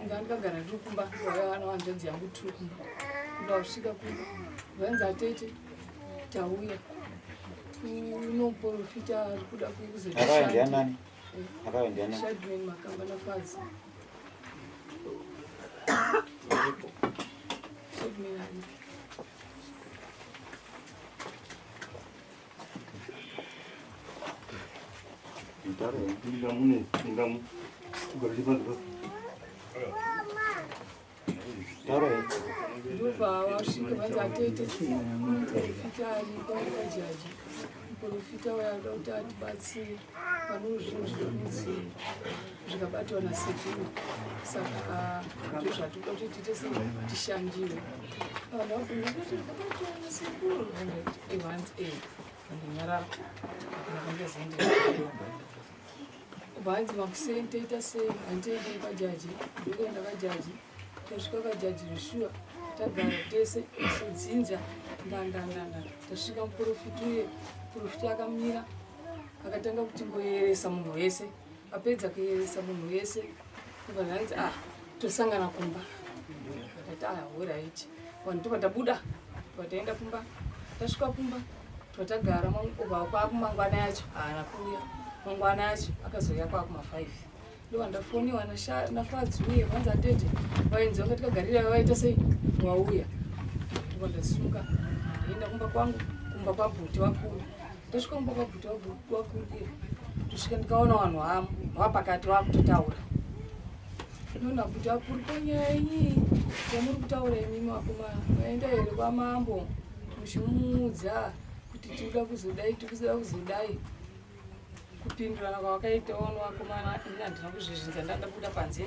Inga ndikagara ndiri kumba vauya vana vanzvadzi yangu tiri kumba. Ndasvika kumba vanzi atete tauya unoprofita ari kuda Akauya ndianani? Akauya ndianani? kuzoshadman makamba nafadzi. Shadman aripo. Ndobva vasvika vanzi atete muprofita aripo kwajaji muprofita uyo anoda kuti atibatsire pane zvinhu zvinonzi zvikabatwa nasekuru saka ndozvatinoda kuti tiite se tishandiwe vanhu vabvunza kuti zvikabatwa nasekuru vanzi e Vandinyarara hakuna kwandichazoendera. Ubva hanzi makuseni toita sei handiendei kwajaji ndokuenda kwajaji tasvika kwajaji zveshuwa tagara tese sedzinza ndandandanda tasvika muprofiti uye muprofiti akamira akatanga kuti ngoyeresa munhu wese apedza kuyeresa munhu wese ubva zvanzi ah tosangana kumba ndati ah horaiti vanhu tobva tabuda tobva taenda kumba tasvika kumba tobva tagara ubva kwakumangwana yacho haana kuuya mangwana yacho akazouya kwakuma 5 ndobva ndafoniwa nafadzi uye vanzi atete vaenzi vanga tikagarira vaita sei wauya ndobva ndasimuka ndaenda kumba kwangu kumba kwabhuti vakuru ndasvika kumba kwabhuti vakuru kuya ndosvika ndikaona vanhu vamo vapakati vakutotaura Ndinoona kuti akuri konyaya yenyi yamuri kutaura imimi vakomana maenda here kwamambo muchimuudza kuti tikuda kuzodai tikuzoda kuzodai kupindurana kwavakaita ono vakomana ini handina kuzvizvinza ndandabuda panze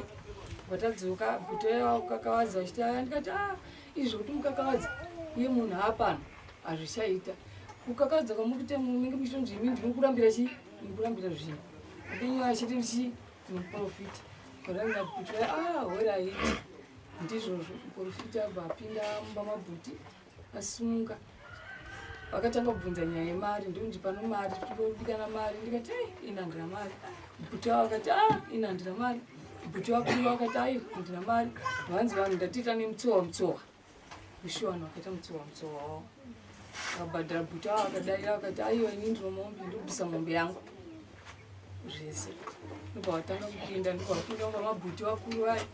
vatadzoka bhutoyakakavadza vachiti aya ndikati a ah, izvi zvekuti mukakavadza iye munhu haapano hazvichaita kukakavadza kwamukuita munenge muchitonzi imi ndinokurambira chii ndinokurambira zvinhu apenyu achiti chii Muprofita varanga kuti ah horaiti ndizvozvo muprofita abva apinda mumba mabhuti asimuka vakatanga kubvunza nyaya yemari ndonzi pano mari tinodikana mari ndikati ei ini handina mari bhuti wavo vakati ah ini handina mari bhuti vakuru vakati ai handina mari vanzi vanhu ndatiita nemutsowa mutsowa Ushe vanhu vakaita mutsowa mutsowa wavo vakabhadhara bhuti avo vakadaira vakati aiwa ini ndino mombe ndobvisa mombe yangu zvese ndobva vatanga kupinda ndobva vapinda mumba mabhuti vakuru vaya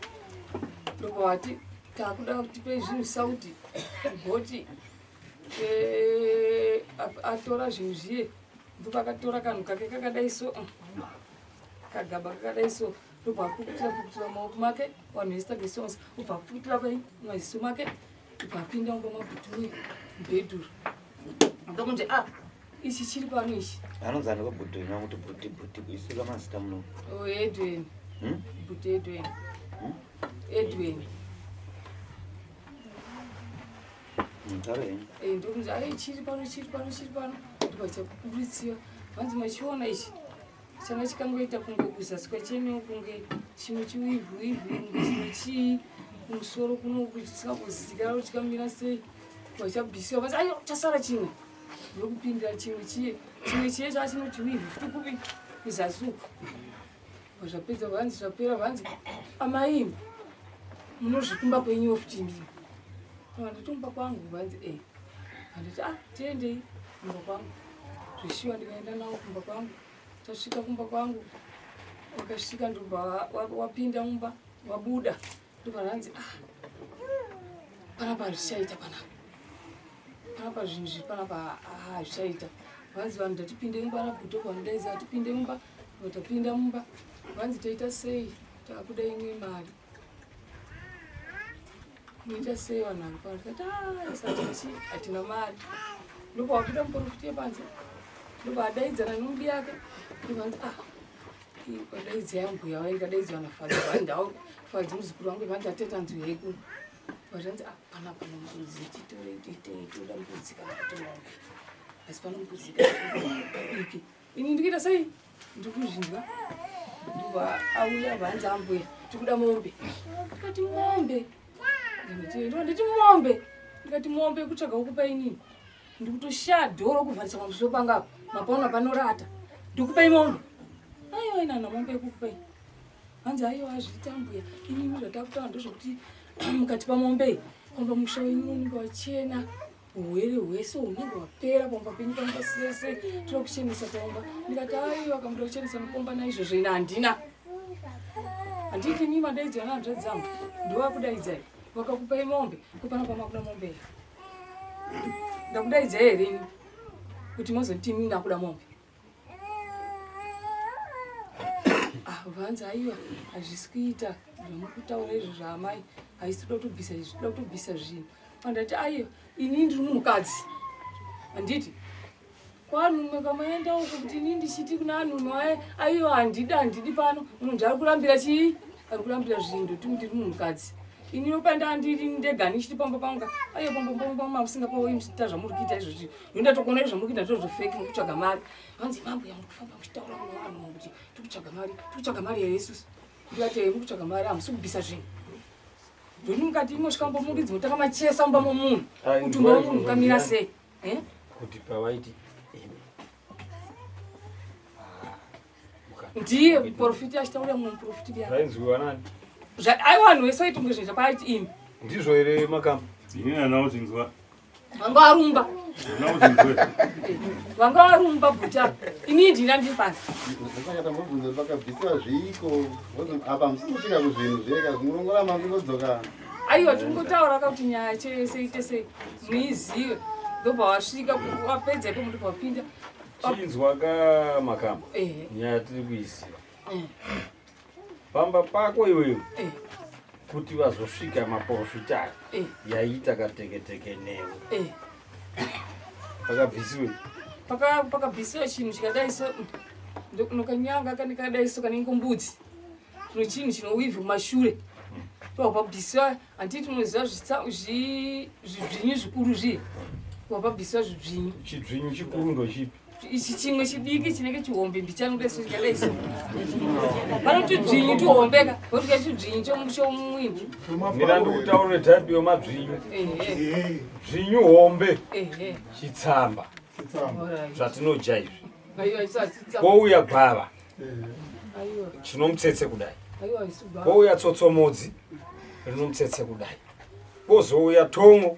ndobva vati takuda kutipei zvinhu sauti goti eh, atora zvinhu zviye ndobva akatora kanhu kake kakadai so kagaba kakadai so ndobva apukutira pukutira maoko make vanhu vese tagesonsa obva apukutira pai maziso make obva apinda mumba mabhuti mubhedhuru ndokunzi a ah, ichi chiri pano ichi anonzi ani kwabhuti ina kuti bhuti bhuti kuisika mazita muno oh, edwin hmm? bhuti edwin hmm? edwin eh, ndokunzi ai chiri pano chiri pano chiri pano ndobva chakuburitsia vanzi machiona ichi Changa chikangoita kunge kuzasi kwacheniwo kunge chimwe chiwivhiwivhi kunge chimwe chii kumusoro kuno chisingakuzikanwa kuti chikamira sei vachabvisiwa vanzi ayo chasara chimwe ndokupindira chimwe chiye chimwe chiye chaa chino chiwivhi futi kupi kuzasi uku zvapedza vanzi zvapera vanzi amaimi munozvikumba kwenyuwo futi imimi vanditomba kwangu vanzi e vanditi ah tiendei kumba kwangu Zvishuwa ndikaenda nawo kumba kwangu. Tasvika kumba kwangu wakasvika ndobva wapinda mumba wabuda ndobva ndanzi ah panapa hazvichaita panapa panapa zvinhu zviri panapa ah, hazvichaita vanzi vanhu ndatipinde mumba nabhuto vandaidza atipinde mumba vatapinda mumba vanzi toita sei takuda imwe mari Muita sei vanhu vari pano? Tikati ah, isati hatina mari. Ndobva wabuda muprofiti yepanze. Ndobva adaidzana nomudi yake. Ndobva anzi ah, vadaidzai mbuya vaye ndikadaidzwa naFadzi. Vandawo Fadzi muzukuru wangu vanzi atete anzi uyai kuno. Vazvanzi ah, panapa mbudzi titore tiitei toda mbudzi kana kuti mombe. Asi pano mbudzi diki. Ini ndikuita sei? Ndikuzvinzwa. Ndobva auya vanzi ambuya tikuda mombe. Ndikati mombe. Ndikati mombe. Ndikati mombe kutsvaga kukupa inini. Ndikutoshaya dhoro kuvharisa pamusoro panga apa. Mapaona panorata. Ndikupai mombe. Aiwa inana mombe yekukupai. Hanzi aiwa azviita mbuya, inini zvatakutaura ndezvekuti mukati pamombe iyi, pamba musha wenyu unenge wachena, urwere hwese hunenge hwapera pamba penyu pamba sese, toda kuchenesa pamba. Ndikati aiwa kamuda kuchenesa mupomba naizvozvo ini handina. Handiti ini madaidzwa nehanzvadzi dzangu, ndovakudaidzai vakakupai mombe, kupana pamakuda mombe iyi. Ndakudaidzai here ini kuti mozonditi ini ndakuda mombe? Ah, vanzi aiwa hazvisi kuita zvamukutaura izvo zvaamai, haisi toda kutobvisa izvi, toda kutobvisa zvinhu. Pandati aiwa ini ndiri munhukadzi, handiti kwanhume kwamaenda uko kuti ini ndichiti kuna anhume waye aiwa handidi handidi pano munhu ari kurambira chii, ari kurambira zvinhu, ndoti ndiri munhukadzi ini panda ndiri ndega ndichiti pamba pangu aiwa pamba pamba pamba musingapauyi muchiita zvamuri kuita izvozvi ndatokuona izvo zvamuri kuita ndizvo zvefeki muri kutsvaga mari. Hanzi mambo yamuri kufamba muchitaura kuna vanhu kuti tiri kutsvaga mari, tiri kutsvaga mari here isusu? Ndikati muri kutsvaga mari, hamusi kubvisa zvinhu. Ndoni mukati imosvika mumba muridzi motanga machesa mumba momunhu kuti mumba momunhu mukamira sei? Eh? Kuti pawaiti imi. Ndiye muprofiti achitaura mumwe muprofiti biya. Zvainzwiwa nani? Aiwa vanhu vese vaiti kunge zvaita paiti imi. Ndizvo here makamba? Ini nanawo zinzwa. Vanga varumba. Vanga varumba bhuta. Ini ndina ndiri pasi. Saka tambobvunza pakabvisiwa zviiko? Apa musi kusvika kuzvinhu zvega zvinongoramba ndingodzoka. Aiwa tingotaura ka kuti nyaya yacho yese ite sei muizive. Ndobva wasvika wapedza ipo muti wapinda. Chinzwa ka makamba. Nyaya tiri kuiziva. Pamba pako iwewe. Kuti vazosvika maporofita aya yaiita kateketeke newe. Pakabvisiwe. Pakabvisiwa chinhu chikadai so nokanyanga kane kadai so kanenge mbudzi. Nochinhu chinowivhi kumashure. Pabvisiwa handiti munoziva zvidzvinyu zvikuru zviye. Pabvisiwa zvidzvinyu. Chidzvinyu chikuru ndochipi? Ichi chimwe chidiki chinenge chihombe mbichanoda so chikadai so. Panoti dzvinyu tuhombeka, votika chidzvinyu chomumwini. Mira ndikutaurire type yemadzvinyu. Dzvinyu hombe. Chitsamba. Zvatinodya izvi. Kwouya gwava. Chinomutsetse kudai. Kwouya tsotsomodzi rinomutsetse kudai. Kwozouya tongo,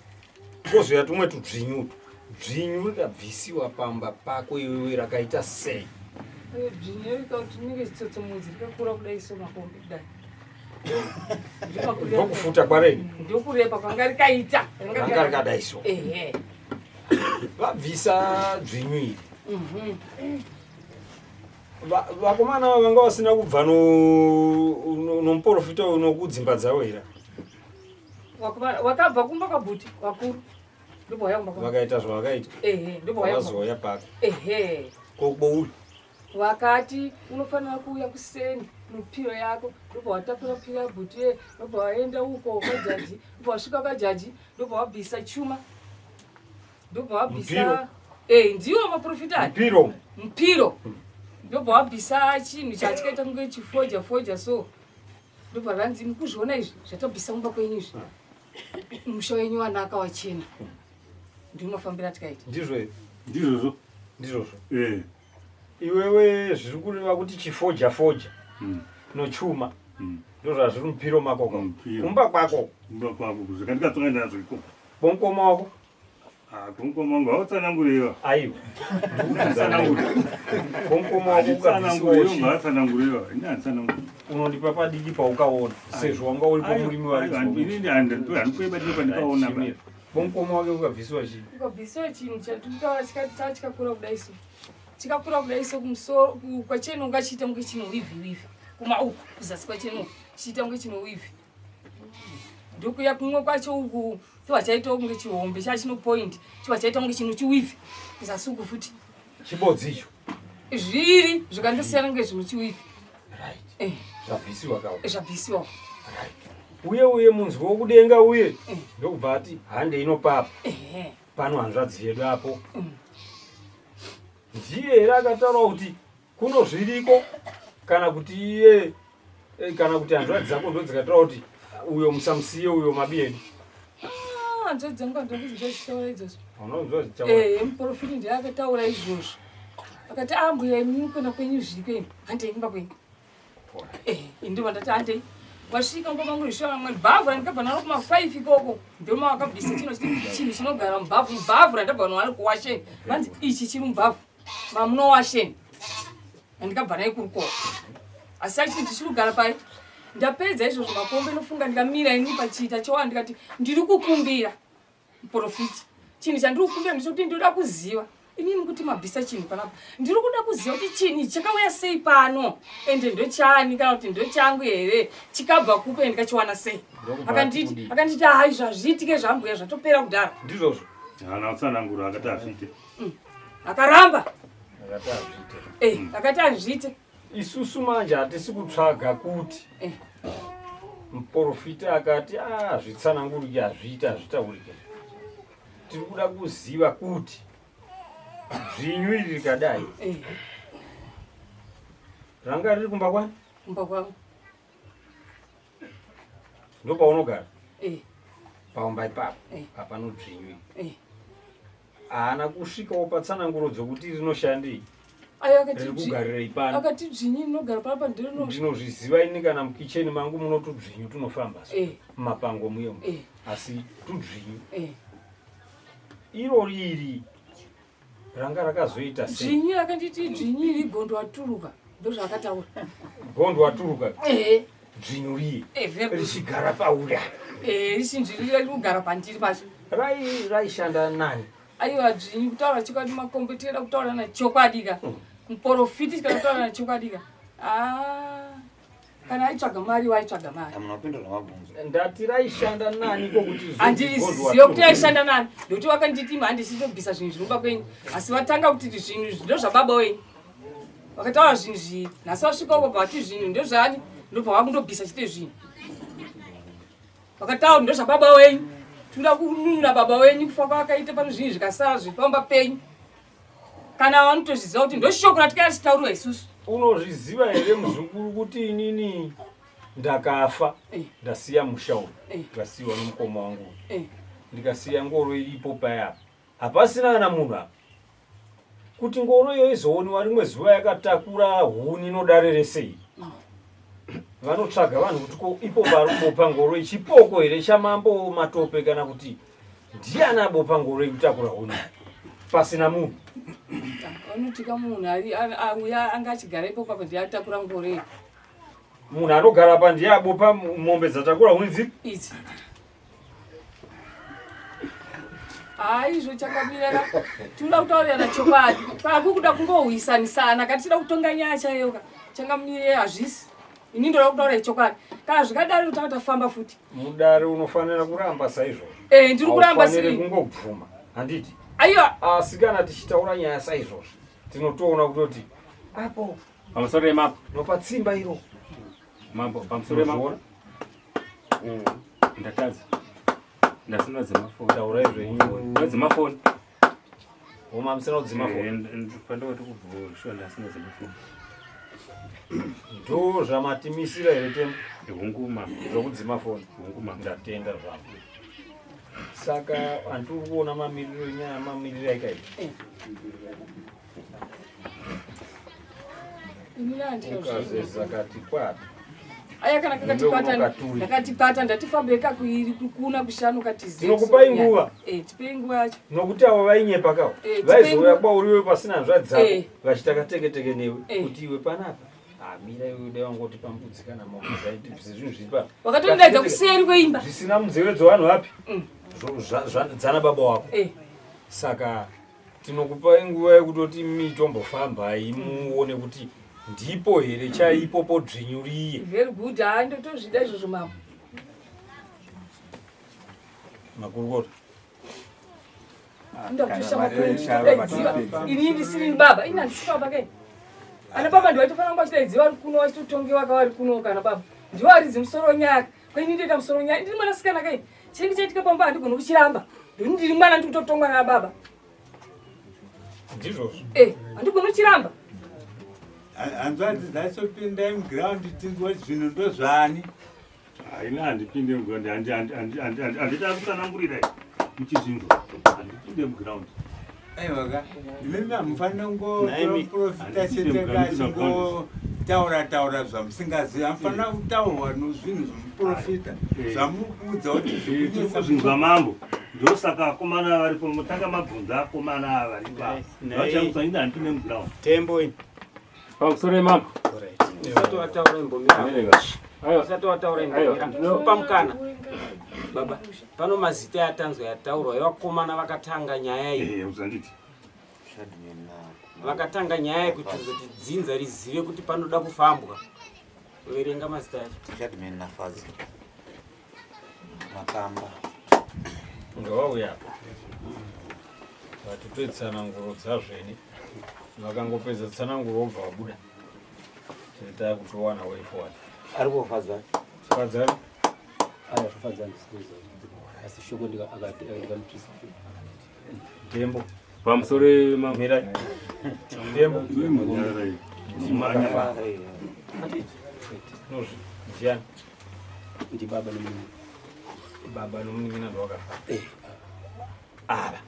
kwozouya tumwe tudzvinyu utwu. Dzvinyu rikabvisiwa pamba pako iwewe rakaita sei? Dzvinyu rinenge chitsotsomodzi rikakura kudai so makombe kudai. Ndokufuta kwareni. Ndokurepa kwanga rikaita. Ranga rikadai so. Ehe. Vabvisa dzvinyu iri. Vakomana ava vanga vasina kubva nomuporofita uyu nokudzimba dzavo here? Vakabva kumba kwabhuti vakuru. Ndobva kumba kwavo. Vakaita zvavakaita. Ehe, ndobva kumba. Vazouya pako. Ehe. Kobouri. Vakati unofanira kuuya kuseni mupiro yako, ndobva watakura piro yabhuti ye, ndobva waenda uko kwajaji, ndobva wasvika kwajaji, ndobva wabvisa chuma. Ndobva wabvisa eh ndiwo maprofita aya. Mpiro. Mpiro. Ndobva wabvisa chinhu chatikaita kunge chifoja foja so. Ndobva ranzi mukuzviona izvi zvatabvisa mumba kwenyu izvi. Musha wenyu wanaka wachena. Ndiwo mafambiro atikaita. Ndizvo here? Ndizvozvo. Ndizvozvo. Eh. Iwewe zviri kureva kuti chifoja foja nochuma ndozvazviri mupiro mako ko. Kumba kwako. Kumba kwako kuzvika ndikatsonga ndazvo ikoko. Bomukoma wako? Ah, kumukoma wangu hautsanangurewa. Aiwa. Tsanangura. Kumukoma wako ukabvisiwa Tsanangurewa, ngaatsanangurewa. Ini handitsananguri. Unondipa padiki paukaona sezvo wanga uripo murimi waridzo. Ini handikueba ndiro pandikaona ba. Bomukoma wake ukabvisiwa chii? Ukabvisiwa chinhu chatutaura chikakura kudai so. Chikakura kudai so kumusoro kwacheno ungachiita kunge chine wivhi wivhi. Kuma uku kuzasi kwacheno chiita kunge chine wivhi. Ndokuya kumwe kwacho uku chiwa chaita kunge chihombe chachino point chiwa chaita kunge chino chiwivhi kuzasi uku futi. Chibodzi icho. Zviri zvikandosiyana kunge zvino chiwivhi. Right. Eh. Zvabvisiwa kawo. Zvabvisiwa. Right. Uye uye munzwi wokudenga uye ndokubva ati hande inopapa. Pano hanzvadzi yedu apo. Ndiye here akataura kuti kuno zviriko kana kuti iye kana kuti hanzvadzi dzako ndodzikataura kuti uyo musamusiye uyo mabi edu. Ah, hanzvadzi dzangu handina kuzvitaura izvozvo. Unonzwa zvichitaura. Muprofiti ndiye akataura izvozvo. Akati ah mbuya imi kuenda kwenyu zviriko imi handei kumba kwenyu. Ndobva ndati handei. Wasvika mumba mangu rishuwa vamwe bhavhu randikabva naro kuma 5 ikoko. Ndoma wakabvisa chino chinhu chinogara mubhavhu, mubhavhu randabva naro kuwasheni. Vanzi ichi chiri mubhavhu. Mamunowasheni. Andikabva naye kurukova. Asi chinhu chichiri kugara pai. Ndapedza izvozvo makombe nofunga ndikamira ini pachiita chowa ndikati ndiri kukumbira. Muporofiti, chinhu chandiri kukumbira ndechekuti ndinoda kuziva inini kuti mabvisa chinhu panapa. Ndiri kuda kuziva kuti chinhu ichi chakauya sei pano ende ndochani kana kuti ndochangu here, chikabva kupi ende ndikachiwana sei? Akanditi akanditi hai zvazviitike zvambuya zvatopera kudhara. Ndizvozvo. Haana kutsanangura akati hazviite. Akaramba. Akati hazviite. Eh, akati hazviite. Isusu manje hatisi kutsvaga kuti eh. Muporofita akati ah, zvitsanangurike hazviite hazvitaurike. Tiri kuda kuziva kuti dzvinyu iri rikadai eh. Ranga riri kumba kwani? Kumba kwangu. Ndopaunogara? Eh. Paumba ipapo eh. Hapano dzvinyu iri eh. Haana kusvikawo patsananguro dzokuti rinoshandei. Ayo akati Riri kugarirei pano. Akati dzvinyu rinogara papa ndiro. Ndinozviziva ini kana mukicheni mangu muno tudzvinyu tunofamba so. Eh. Mumapango muye umu. Eh. Asi tudzvinyu. Eh. Iro riri ranga rakazoita sei? Dzvinyu akanditi dzvinyu iri gondo waturuka. Ndozvaakataura. Gondo waturuka. Eh. Dzvinyu riye. Eh, very good. Richigara pauri. Eh, richinzvirira riri kugara pandiri pacho. Rai raishanda nani? Aiwa dzvinyu kutaura chokwadi makombe tinoda kutaura na chokwadi ka. Muporofiti tikada kutaura na chokwadi ka. Ah. Kana aitsvaga mari waitsvaga mari. Hamuna kupindura mabvunzo. Ndati raishanda nani kokuti Handizive kuti aishanda nani. Ndokuti vakanditi handisitobvisa zvinhu zviri mumba kwenyu. Asi vatanga kuti zvinhu ndozvababa wenyu. Vakataura zvinhu zviyi. Nhasi vasvika uko vati zvinhu ndozvani ndobva vakundobvisa chite zvinhu. Vakataura ndozvababa wenyu. Tinoda kununura baba wenyu kufa kwavakaita pano zvinhu zvikasara zviri pamba penyu. Kana vanotozviziva kuti ndoshoko ratikaya tichitauriwa isusu. Unozviziva here muzukuru kuti inini ndakafa Eh. ndasiya musha uyu Eh. ndikasiyiwa nomukoma wangu Eh. ndikasiya ngoro iripo paya apa hapasina kana munhu apa kuti ngoro iyo izooniwa rimwe zuva yakatakura huni inodare rese iyi vanotsvaga vanhu kuti ko ipo pari kubopa ngoro ichipoko here chamambo Matope kana kuti ndiani abopa ngoro yekutakura huni pasina munhu. Vanotika munhu ari uya anga achigara ipo papa ndiye atakura ngoro iyi. Munhu anogara apa ndiye abopa mombe dzatakura huni dzipi? Idzi. Hayi izvo chakamira ka. Tinoda kutaurirana chokwadi. Paku kuda kungohwisanisana ka tichida kutonga nyaya chaiyo ka. Changamire hazvisi. Ini ndoda kutaura chokwadi. Kana zvikadaro tanga tafamba futi. Mudare unofanira kuramba saizvozvo. Eh, ndiri kuramba Haufaniri sei? kungobvuma. Handiti? Aiwa. Asi kana tichitaura nyaya saizvozvo, tinotoona kutoti apo Pamusoro yemambo. nopatsimba iro. Mambo, pamusoro yemambo. Unozviona? Ndatadza. Ndasina dzemafoni. Taurai zvenyu. Ndadzimafoni. Homa musina kudzima foni. Pandakati kubva shuwa ndasina dzemafoni. Ndo zvamatimisira here tembo Hungu mambo. zvokudzima foni? Hungu mambo. Ndatenda zvangu. Saka handiri kuona mamiriro enyaya mamiriro aikaita. Eh. Ini handinozviona. Ukazeza kati kwata. Aya kana kakatipata Unokaturi. ndakatipata ndatifambei kakuiri kuna kushanu katize. Tinokupai nguva. Eh, tipei nguva yacho. Nokuti avo vainyepa kawo Eh, vaizouya kwauri iwe pasina hanzvadzi dzako Eh. vachita kateketeke newe Eh. kuti iwe panapa amira iwe dai wangoti pambudzi kana mombe dzaiti zvinhu zviri pa Wakatondidaidza kuseri kweimba. zvisina munzeve dzevanhu vapi Mm. Dzana baba wako Eh. saka tinokupai nguva yekutoti mitombofambai muone kuti ndipo here chaipo podzvinyu riye Very good. Hayi ndotozvida izvozvo mambo. Makurukota. Ndakutoshama kudaidziwa. Ini ndisiri baba. Ini handisi baba ke. Ana baba ndiwo vaitofanira kunge vachidaidziwa vari kuno vachitotongewa kavari kuno kana baba. Ndiwo varidzi musoro wenyaya. Ko ini ndoita musoro wenyaya. Ndiri mwanasikana kai. Chinenge chaitika pamba handigoni kuchiramba. Ndini ndiri mwana ndiri kutotongwa nana baba. Ndizvozvo. Eh, handigoni kuchiramba. Hanzvadzi dzacho pindai muground tinzwe zvinhu ndozvani. Haina handipinde muground. Handita kutsanangurira muchizvinzwa. Handipinde muground. Aiwa ka imimi hamufaniri kungoprofita chete kachingo muchitaura taura zvamusingazivi amufanira kutaurwa nozvinhu zvomuprofita Eh. zvamuri kuudza kuti Tiri zvikunetsa kuzvinzwa mambo. Ndosaka akomana varipo mutanga mabvunza akomana ava varipo ava. Nei. Vachakusa ini handipinde muground. Tembo ini. Pamusoro mambo. Usati wataura imbomira. Aiwa. Usati wataura Aiwa. imbomira. Kupa mukana. Baba, pano mazita yatanzwa yataurwa yevakomana vakatanga nyaya iyi. Eh, uzanditi. Vakatanga nyaya yekuti kuti dzinza rizive kuti panoda kufambwa. Verenga mazita acho. Shadman nafazi makamba ngavauya apa vatipe tsananguro dzazvene vakangopedza tsananguro wobva wabuda tiri takutowana way forward ari kofadzwa fadzani aya zvofadzana asi shoko ndikamutisa tembo Pamusoro mambo. mirai tembo ndimakafa nozvi ndiani ndibaba nemunhu baba nomunin'ina ndowakafa Eh. ava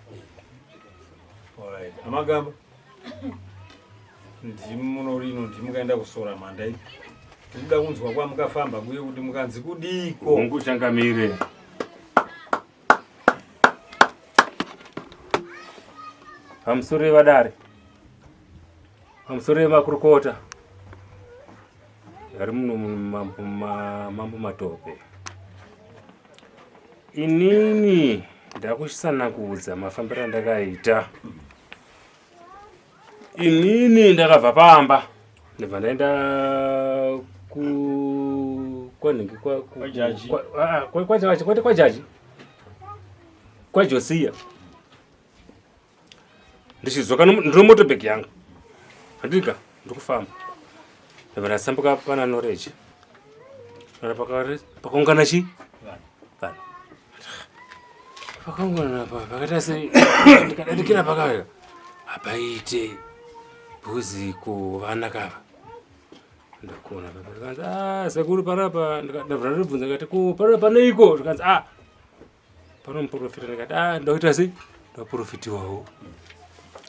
Alright. Amagamba ndimi munorino ndimi mukaenda kusora mhanda ipi tikuda kunzwa kwamukafamba kuye kuti mukanzi kudiko Hongu changamire. Pamusoro yevadare. Pamusoro yemakurukota. Ari muno mumambo mambo Matope. Inini ndakuchisanangudza mafambiro andakaita. Inini ndakabva pamba ndabva ndaenda ku kwanhingi kwa ku- Kwajaji. kwa- ah, kwa- kwajaji kwete kwajaji kwajosiya ndichidzoka ndino motobhegi yangu andika ndikufamba ndabva ndasambuka pana noreji pana pakaungana chi vanhu pakaungana pa pakaita sei ndikadadikira pakaya hapaite bhuzi kuvana kava ndakona papa ndikanzi a sekuru panapa ndabva ndatobvunza ndikati ko panapa paneiko ndikanzi a pano muprofita ndikati a ndakuita sei ndaprofitiwawo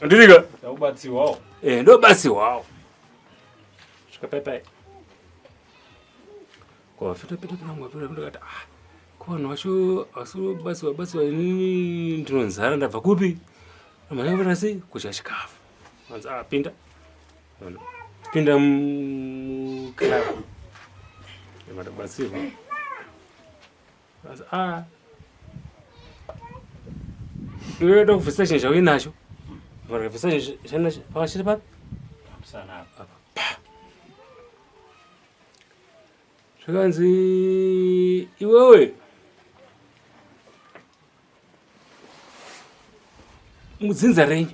ndirika takubatsirwawo Eh, ndobatsirwawo svika pai pai kwafitapitapinangwapita ndikati ah ko vanhu vacho vasi batsiwa inini ndinonzara ndabva kupi mhanya sei kudya chikafu anzi ah pinda Ona, pinda muclub ndabva anzi ah iwe ndakubvisa chinhu chauinacho vakabvisa chinhu chauinacho pakachiri papi pamusana apa zvikanzi iwewe mudzinza renyu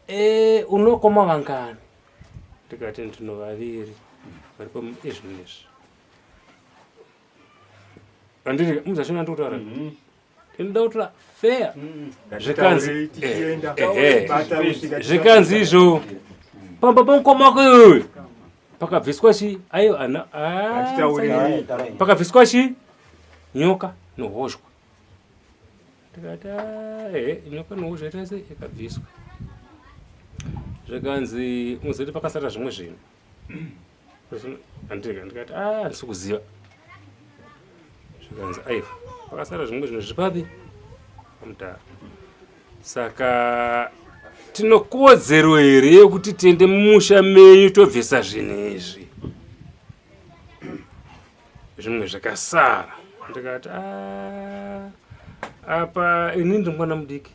e, unokoma vangani ndikati ndino vaviri varipo izvi nezvi andiri muzachona ndikutaura ndinoda kutora feya zvikanzi tichienda ehe. bata kusvika zvikanzi izvo pamba pamukoma wako iwewe pakabviswa chi aiwa ana Ngatitaurei. pakabviswa chi nyoka nehozhwa ndikati "Ah, ehe nyoka nehozhwa ita sei ikabviswa zvikanzi muzoti pakasara zvimwe zvinhu andika ndikati a handisi kuziva zvikanzi aiwa pakasara zvimwe zvinhu zvipapi pamudhara saka tinokodzero here yekuti tiende mumusha menyu tobvisa zvinhu izvi zvimwe zvakasara ndikati "Ah, apa ini ndiri mwana mudiki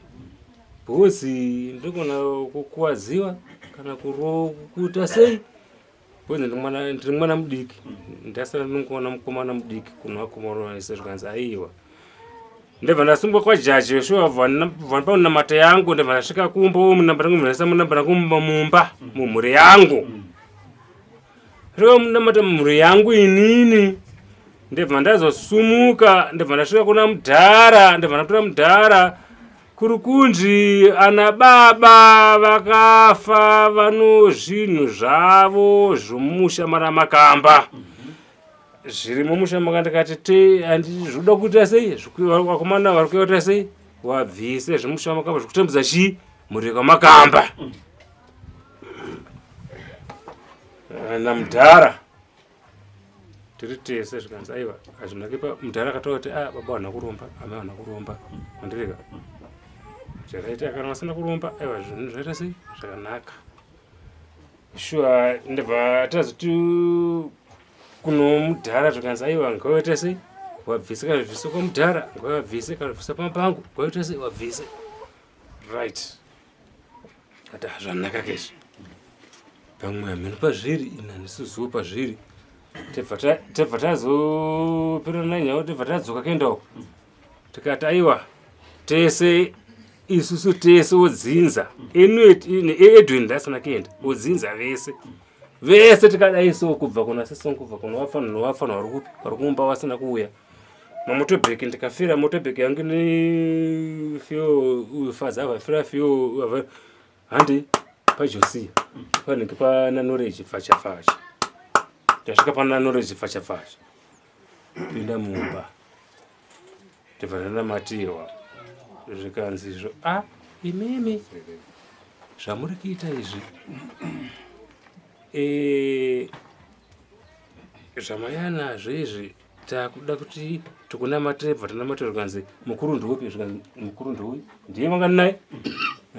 bhozi ndinogona kukuwadziwa kana kuita sei bhozi ndiri mwana mudiki ndasara ndinongoona mukomana mudiki kuno vakomana vese zvikanzi aiwa ndabva ndasungwa kwajaji shuwa vanapa yangu ndabva ndasvika kumba munamba munamba kumba mumba mumhuri yangu svika munamata mumhuri yangu inini ndabva ndazosumuka ndabva ndasvika kuna mudhara ndabva ndatora mudhara kuri kunzi ana baba vakafa vano zvinhu zvavo zvomusha maramakamba zviri mumusha maka ndikati te handi zvoda kuita sei vakomana vari kuita sei wabvise zvemusha makamba zvekutambudza chii mhuri kwamakamba Eh, namudhara tiri tese zvikanzi aiwa hazvina kuipa mudhara akataura kuti a ah, baba vanhu kuromba amai vanhu kuromba andirika zvakaita kana vasina kuromba aiwa zvinhu zvaita sei zvakanaka shuwa ndibva tazoti kuno mudhara zvikanzi aiwa ngawaita sei wabvise kana bvise kwamudhara ngawabvise kana bvisa pamba pangu ngawaita sei wabvise right ati zvanaka kezvi pamwe hameno pazviri ini handisiziwo pazviri tebva tazoperana nyau tebva tadzoka kuenda uko tikati aiwa tese isusu tese wodzinza edwin ndasina kuenda wodzinza vese vese tikadai so kubva kuna sisongo kubva kuna wafanwa newafanwa vari kupi vari kumba vasina kuuya mamotobheki ndikafira motobheki yangu nefio faza vafira fio handi pajosia panenge pana noreji fachafacha ndasvika pana noreji fachafacha pinda mumba ndibva ndanamatiwa zvikanzi izvo a ah, imimi zvamuri kuita izvi e, zvamayanazvo izvi takuda kuti tikunamatire bva tanamatira zvikanzi mukuru ndiupi zvikanzi mukuru ndiuyu ndiye vanga naye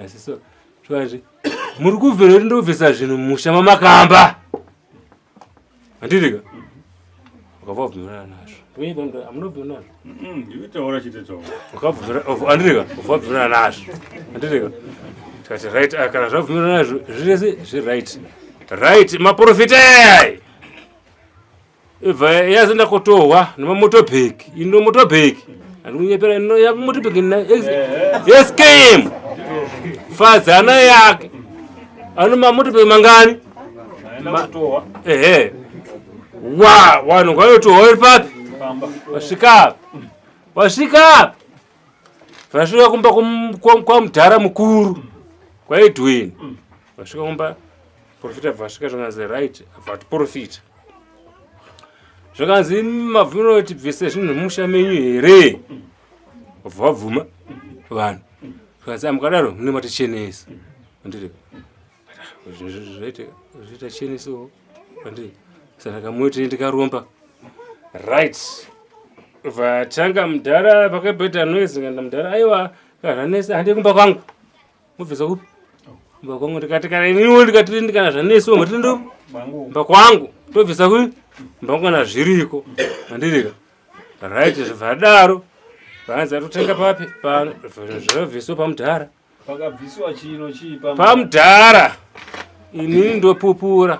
asiso zvikanzi muri kubvira kuti ndobvisa zvinhu musha mamakamba handitika ukabva wabvumirana nazvo amunobvumirana nazvo ukabvumirana ubva wabvumirana nazvo handitika tikati right ah, kana zvabvumirana nazvo zvirese zviright right maprofita ayai ibva yazoenda kotohwa nemamotobheki ino motobheki andikunyepera ino yakumotobheki skm fadzana yake ano mamotobheki mangani ehe wa wanhu kwayotohwa iri papi wasvika wasvika vasvika kumba kwamudhara mukuru kwaedwin vasvika kumba Profita vasvika zvakanzi right about profita. Zvakanzi mabvumiro tibvise zvinhu musha menyu here? Vabvuma vanhu. Zvakanzi amukadaro mune matichenesa. Ndiri. Zvaita zvaita cheneso. Ndiri. Saka kamuti ndikaromba. Right. Vatanga mudhara pakabeta noise nganda mudhara aiwa kana hande kumba kwangu. Mubvisa kupi? Mba kwangu ndikati kana iniwo ndikati ndikana zvanesiwo ngati ndo mba kwangu tobvisa kupi? Mba kwangu kana zviriko. Handirika. Right zvadaro. Vanzi atotenga papi? Pano zvabviswa pamudhara. Pakabviswa chino chii pamudhara? Pamudhara. Inini ndopupura.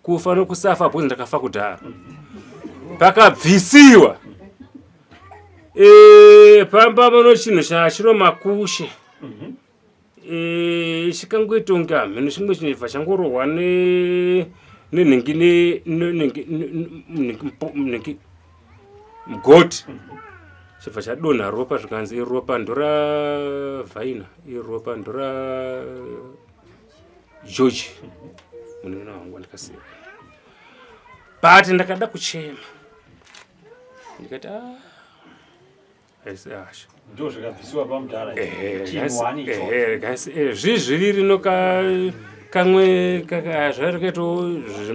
Kufa nokusafa bhozi ndakafa kudhara. Pakabvisiwa. Eh pamba pano chinhu chachiro makushe. Mhm. Eh, chikangoita kunge hamheno chimwe chinobva changorohwa nenhingi nenhingi mugoti chibva chadonha ropa zvikanzi iropa ndora vhaina iropa ndora george munun'una wangu wandikasiya but ndakada kuchema ndikati ah haisi hasha ndo zvikabvisiwa pamudhara zvii zviviri no kamwe zvarikaito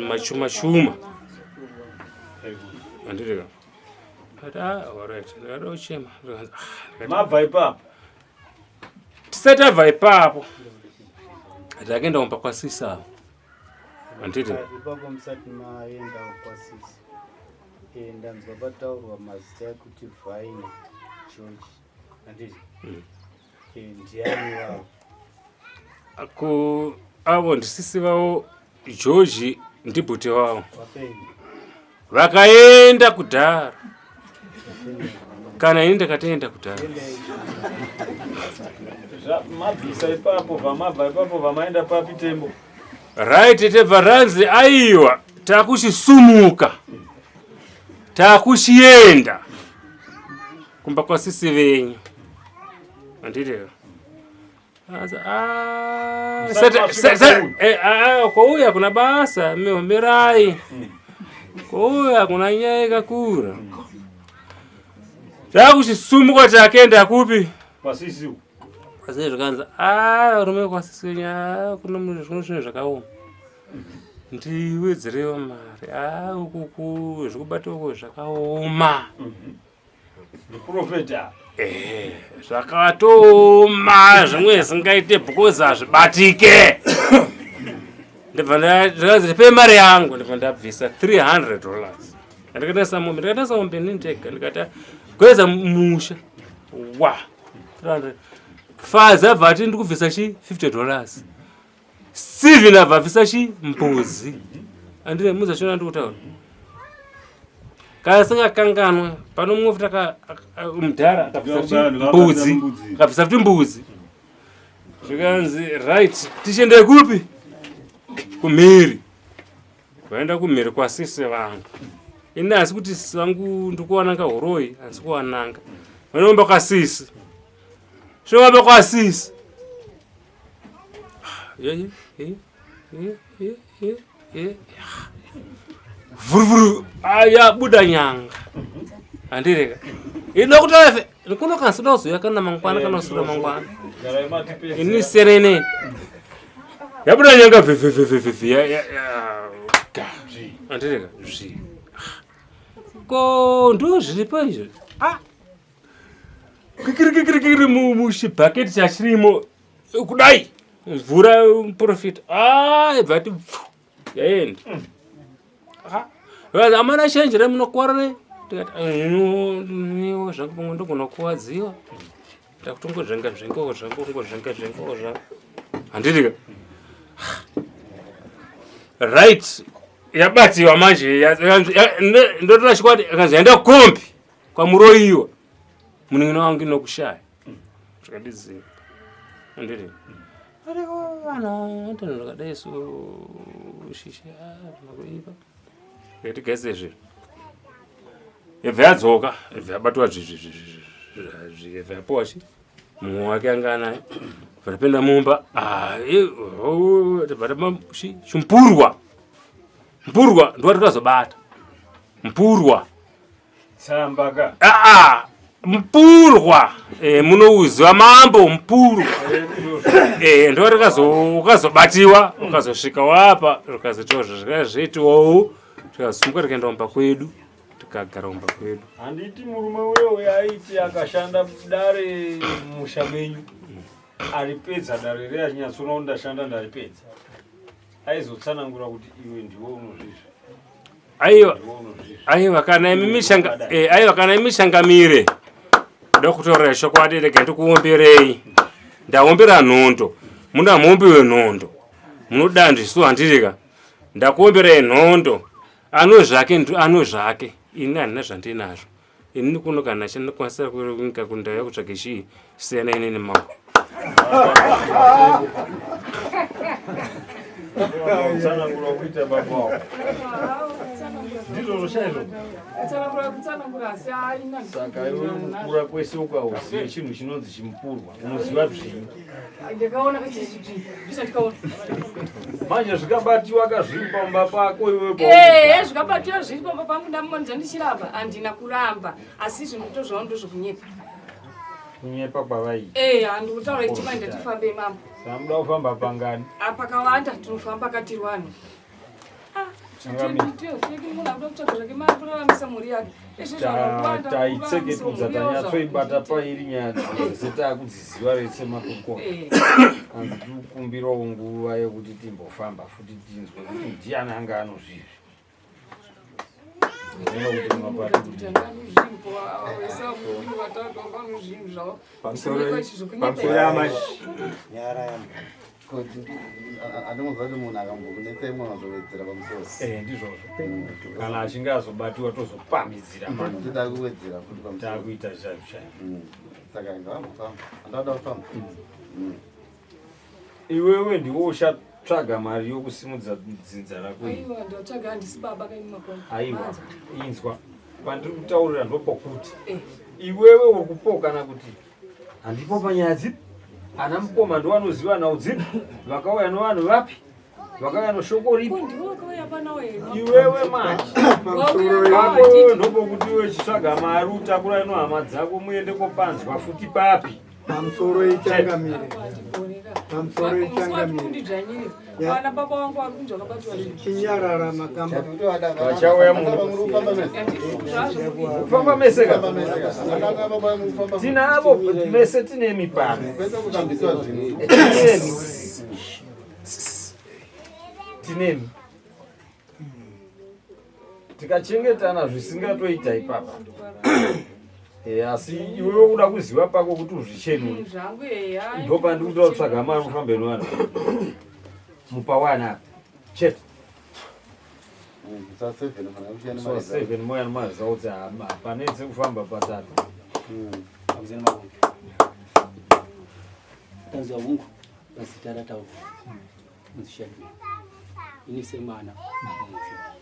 machuma chuma andirika ati ah alright ndakada kuchema ah, mabva ipapo tisati abva ipapo takaenda kumba kwasisa anditi ipapo musati maenda kwasisi Eh, ndanzwa pataurwa mazita ekuti Vine George handiti mm. Eh, ndiani wavo ku avo ndisisi vavo George ndibhuti vavo vakaenda kudhara kana ini ndakatoenda kudhara mabvisa ipapo vamabva ipapo vamaenda papi tembo Right tebva ranzi aiwa takuchisumuka takuchienda kumba kwasisi venyu handiti ah, eh, ah, ah, kwauya kuna basa mirai kwauya kuna nyaya ikakura takuchisumuka takenda kupi kwasisi Asi zvikanzi ah varume kwasisi nyaya kuno zvinhu zvakaoma. Ndiwedzerewo mari. Ah, uku zvekubata uku zvakaoma. Ndiprofeta. Eh, zvakatooma zvimwe zvisingaite because hazvibatike. Ndibva ndazi ndipe mari yangu ndibva ndabvisa 300 dollars. Ndikatarisa mombe, ndikatarisa mombe ini ndega ndikati gweza musha. Wa 300. Fazi abva ati ndikubvisa chi 50 dollars. Steven abva abvisa chi mbudzi. Andire muza shona ndikutaura. Kana singakanganwe pano mumwe futi aka mudhara akabvisa futi mbudzi. Akabvisa futi mbudzi. Zvikanzi right tichiende kupi? Kumhiri. Vaenda kumhiri kwasisi vangu. Ini asi kuti sisi vangu ndikuwananga horoyi asi kuwananga. Vanomba kwasisi. Shovamba kwasisi. Vuruvuru yabuda nyanga. Handireka. Inoda kutaura kuno kana sida kana mangwana kana usida mangwana. Ini serene. Yabuda nyanga vhvhvhvh ya ya ya. Handireka zvi. Ko ndo zviripo izvo. Ah. Kikirikikirikiri muchibhaketi chachirimo kudai mvura muprofita ah ibva ti pfu yaenda ah amana chenjera munokuwara ne ndikati niwo zvangu pamwe ndogona kuwadziwa ndakutongozvenga zvengawo zvangu kungozvenga zvengawo zvangu handiti ka right yabatiwa manje ndotora chikwadi akanzi yaenda kukombi kwamuroyiwa munin'ina wangu inokushaya zvakandiziva andiri ariko vana antanhu rakadai so shisha zvinokuipa yatigese zviro ebva yadzoka ebva yabatwa ebva yapuwa chi mumwe wake anga anaye bva tapinda mumba bva chimpurwa mpurwa ndowatikazobata mpurwa Tsamba ka. Ah, ah mpurwa eh, munouziva mambo mpurwa eh, ndo ukazobatiwa ukazosvika wapa ukazotiwa zvikazoitiwawo tikazosumuka tikaenda kumba kwedu tikagara kumba kwedu. Handiti murume uyo uyo aiti akashanda dare musha menyu aripedza dare riya achinyatsoona kuti ndashanda ndaripedza aizotsanangura kuti iwe ndiwe unozvizva aiwa aiwa kana imi mishanga eh, aiwa kana imi shangamire ndokutorera chokwadi rega ndikuomberei ndaombera nhondo muna muombi wenhondo munoda ndisu handirika ndakuomberei nhondo ano zvake ano zvake ini handina zvandinazvo Ini kuno kana chandinokwanisa kunyika kundauya kutsvage chii siyana inini mambo. Tsanangura kuita baba wako. Ndizvo chaizvo. Saka iwe kukura kwese ukauziva chinhu chinonzi chimupurwa unoziva zvinyi. Ndakaona kachizvi ndisati kaona. Manje zvikabatiwa kazviri pamba pako iwe pa. Eh, zvikabatiwa zviri pamba pangu ndamumanidza ndichiramba handina kuramba asi izvi ndotozvawo ndozvokunyepa. Kunyepa kwavai. Eh, handikutaura ichimai ndatifambe mambo. Samuda kufamba pangani? Apa kawanda tinofamba katirwani. Taitseketudza tanyatsoibata pairi nyaya dzese takudziziva rese makukona eh. anzi tikukumbirawo nguva yekuti timbofamba futi tinzwe kuti ndiani anga anozvizvi Pamusoro amai. Andingonzwa kuti munhu akambokunetsai mwana azowedzera pamusoro. Eh, ndizvozvo. Kana achinge azobatiwa tozopamhidzira manje. Tida kuwedzera futi pamusoro. Takuita chaizvo chaizvo. Saka ngavambofamba. Andada kufamba. Iwewe ndiwe uchatsvaga mari yokusimudza dzinza rako iri. Aiwa, ndotsvaga handisi baba kaini makona. Aiwa, inzwa. Pandiri kutaurira ndopokuti. Eh. Iwewe uri kupokana kuti handipo panyaya dzipi ana mukoma ndowanoziva nhau dzipi vakauya novanhu vapi vakauya noshoko ripi iwewe manje pako ndopokuti iwe chitsvaga mari utakura ino hama dzako muende kopanzwa futi papi pamusoro ichangamire. Pamusoro ichangamire. Kundidzvanyirira Ya. vana baba vangu vari kunzi vakabatwa zvinhu. Chinyarara makamba. Vachauya Kufamba mese ka? Tinavo mese tine mipano. Tinemi. Tinemi. Tikachengetana zvisingatoita ipapa. Eh, asi iwewe uda kuziva pako kuti uzvichenure. Zvangu eya. Ndopandikuda kutsvaga mari ufambe nevanhu. Mupawana apa. Chete. So seven moya nomaziva kuti hapanetse kufamba patatu. Akuzeni makungu. Tanzwa hungu pazita rataurwa. Unzi Shadman. Ini semwana mumusha.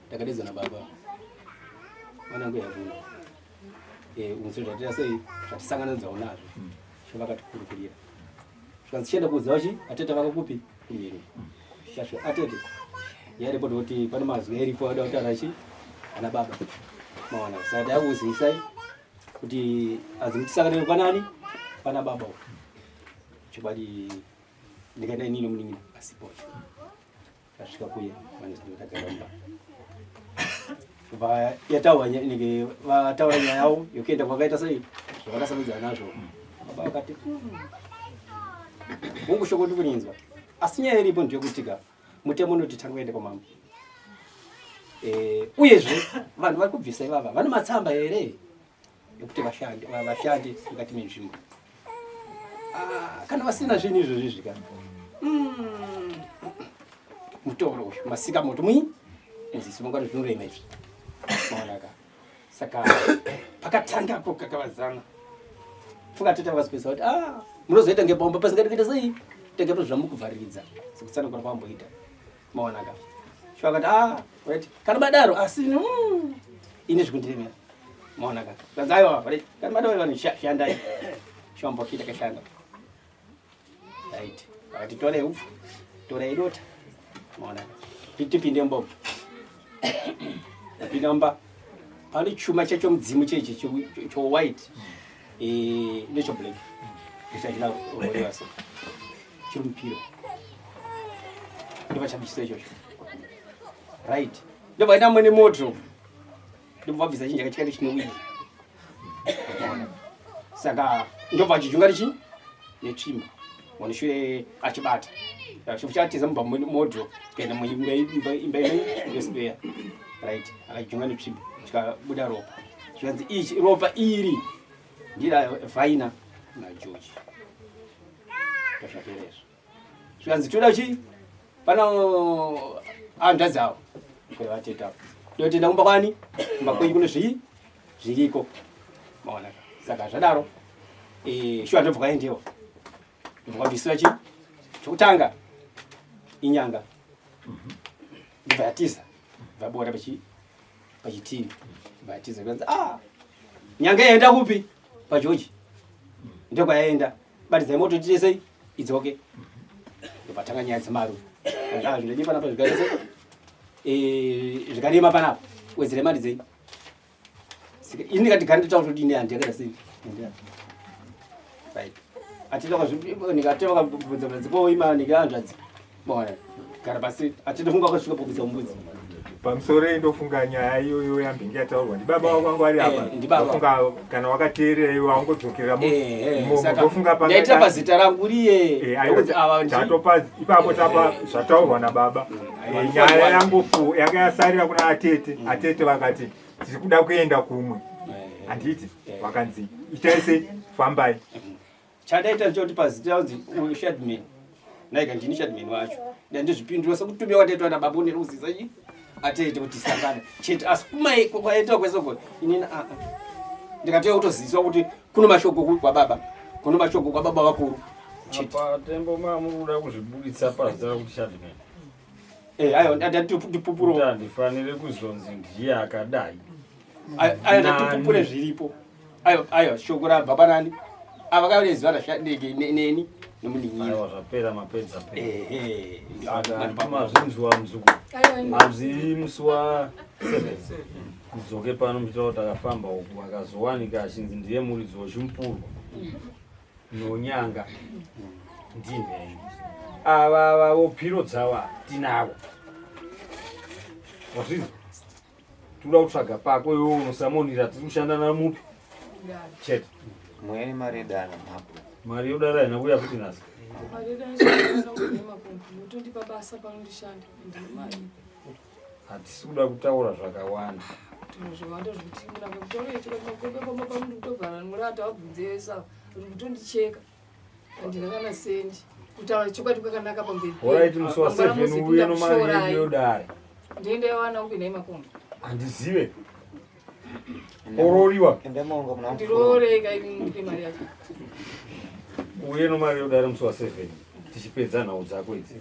Ndakadedzwa nababa. Mwanangu yavuno. Eh, unzi zvatira sei zvatisanganidzawo nazvo. Sho vakatikurukurira. Zvikanzi chienda kuudza vachi atete vako kupi kumhiri. Shasho atete. Yaripo ndikuti pane mazwi aripo ada kutaura chi ana baba. Maona saka takuzivisai kuti azi mutisangane panani pana baba uko. Chokwadi ndikaenda inini munin'ina asipo. Tasvika kuye vanhu mumba. Va yataura inenge vataura nyaya yavo yokuenda kwakaita sei zvavakasangidzana nazvo. Baba vakati hongu shoko ndikurinzwa asi nyaya iripo ndeyekuti ka mutemo unoti tanga kuenda kwamambo. Eh, uyezve vanhu vari kubvisa ivava vane matsamba here ekuti vashande vashande mukati menzvimbo. Ah, kana vasina zvinhu izvozvi zvika mutoro uyu masika moto mui muzisi mangwana zvinorema izvi maonaka saka pakatangapo kakavazana funga tete vakazopedzisa kuti ah munozoita ngebomba pasingadi kuita sei tengepo zvamukuvhariridza sekutsanangura kwamboita maonaka sho akati ah right kana badaro asi ini zvikundiremera maonaka kanzi aiwa right kana badaro vanhu shandai shambokita kashanda right akati torai upfu torai dota maonaka tipinde mbobo apinda mumba pane chuma chacho mudzimu chechi cho white eh, necho black ichachina roiwa so chiri mupiro ndovachabvisa ichocho right ndobva mwene moto ndobva vabvisa chinhu chakachikati chine wigi saka ndobva achijunga richi netsvimbo wanishure achibata chifo chatiza mubva moto kuenda muimba imba yespeya right akajunga netsvimbo chikabuda ropa zvikanzi ichi ropa iri ndira vhaina nageorge ndozvapera izvo zvikanzi toda chi pano hanzvadzi avo kwevateta avo ndotenda kumba kwani kumba kwenyu kune zvii zviriko maona saka zvadaro eh, shuwa ndobva kwaendewa ndobva kwabvisiwa chi chokutanga inyanga ndobva yatiza bva bora pachitivi bva yatiza kanzi ah nyanga yaenda kupi pageorge ndokwayaenda batidzai moto tiite sei idzoke ndobva tanga nyaya dzemari ah zvinodii panapa zvikaita sei eh, zvikarema panapa wedzere mari dzei ini ndikati gani nditaura kuti ini handi yakaita sei right atita vakabvunza bvunza poima ngehanzvadzi maona gara pasi atitofunga wakasvika pokubvisa mbudzi Pamusoro ndofunga nyaya iyoyo yambenge yataurwa ndibaba wako wangu ari apa. Eh, ndibaba. Ndofunga kana wakateerera iwe wangodzokera Eh, imomo. saka Ndofunga panga- ndaita pazita rangu riye Eh, aiwa, Ndokuti ava tatopa ipapo tapa zvataurwa nababa. Aiwa, Eh, nyaya yangofu yanga yasarira kuna atete. Atete vakati tiri kuda kuenda kumwe. Handiti vakanzi itai sei fambai. Chandaita ndechekuti pazita ranzi uyu Shadman naika ndini Shadman wacho ndandizvipindura sekutumira kwandaitwa nababa uneri kuziza chi atete kuti tisangane chete asi kumai kwaitwa kwese uko inini aa ndikatouya kutozivisa kuti kuno mashoko kwababa kuno mashoko kwababa vakuru chete. Apa tembo mamukuda kuzvibuditsa pazita rekuti Shadman. Eh, ayo ndatipupuro. Kuti handifanire kuzonzi ndiye akadai. Ayo ayo ndatipupure zviripo. Ayo ayo shoko rabva panani. Ava kareziva rashandike neni nemunin'ina. Aiwa zvapera mapedza pera. Ehe. Saka mazvinzwa muzukuru. Aiwa, Hanzi musi wa 7 kudzoke pano muchitaura kuti takafamba uku akazowanika achinzi ndiye muridzi wechimupurwa nonyanga. Ndinhengi ava vavo phiro dzava tinavo. Wazvinzwa? Tinoda kutsvaga pako iwe unosamonera tiri kushanda namupi chete. Mweya nemari yedana mhapo. Mari yodara haina kuuya futi nhasi. Mari yedu mutondipa basa panondishanda ndine mari. Hatisi kuda kutaura zvakawanda. Zvinhu zvakawanda zvekuti munanga kutaura icho kuti makombe pamba pano ndikutogara murata wabvunzesa uri kutondicheka handina kana sendi kutaura chokwadi kwakanaka pamberi penyu. Horaiti musi wa Mangwana 7 muzipinda uye nomari yedu kushorai. yodare. Ndiende yawana upi nhai makombe? Handizive. Ororiwa. Ndiroorei kai mupe mari yacho. Uye nomari yodare musi wa 7 tichipedza nhau dzako idzi.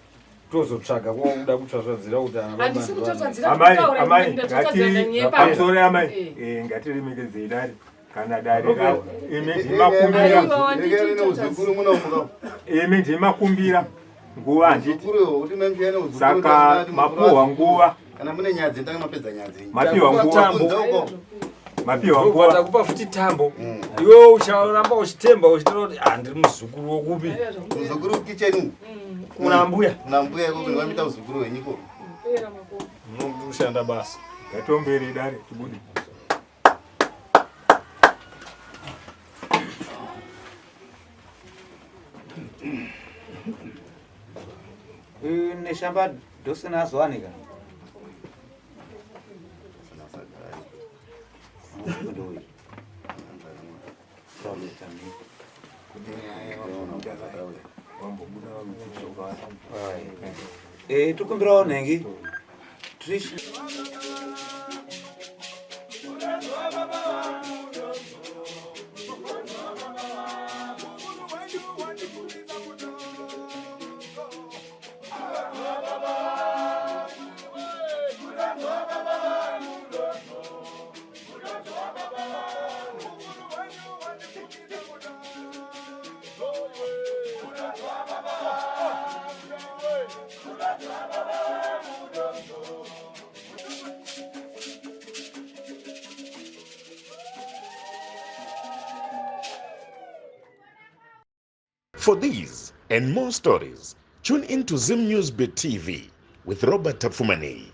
Tozotsvaga kwakuda kutsvatsvadzira kuti ana baba Handisi ndivani. kutsvatsvadzira Amai, kutaura amai, ini ndatsvatsvadzira ngati ndanyepa. pamusoro amai, Eh. ngatiremekedzei dare. Kana dare ravo imi Aiwa, ndimakumbira Uzukuru munomuka. imi ndimakumbira nguva handiti Uzukuru kuti membiya neuzukuru. Saka mapuhwa nguva. Kana mune nyaya dzenyu tanga mapedza nyaya dzenyu. Mapiwa nguva. Kunze uko. Mapiwa Ndobva nguva. takupa futi tambo. Iwe ucharamba uchitemba uchitaura kuti ah ndiri muzukuru wokupi. Muzukuru kitchen. Kuna mbuya. Kuna mbuya iko kune vamita uzukuru wenyu iko. Pera makombe. Munokushanda basa. Ngatomberi dare tibude. Neshamba dosina azowanika. Tikumbirawo nhengi Trish. For these and more stories, tune in to Zim News Bit TV with Robert Tafumani.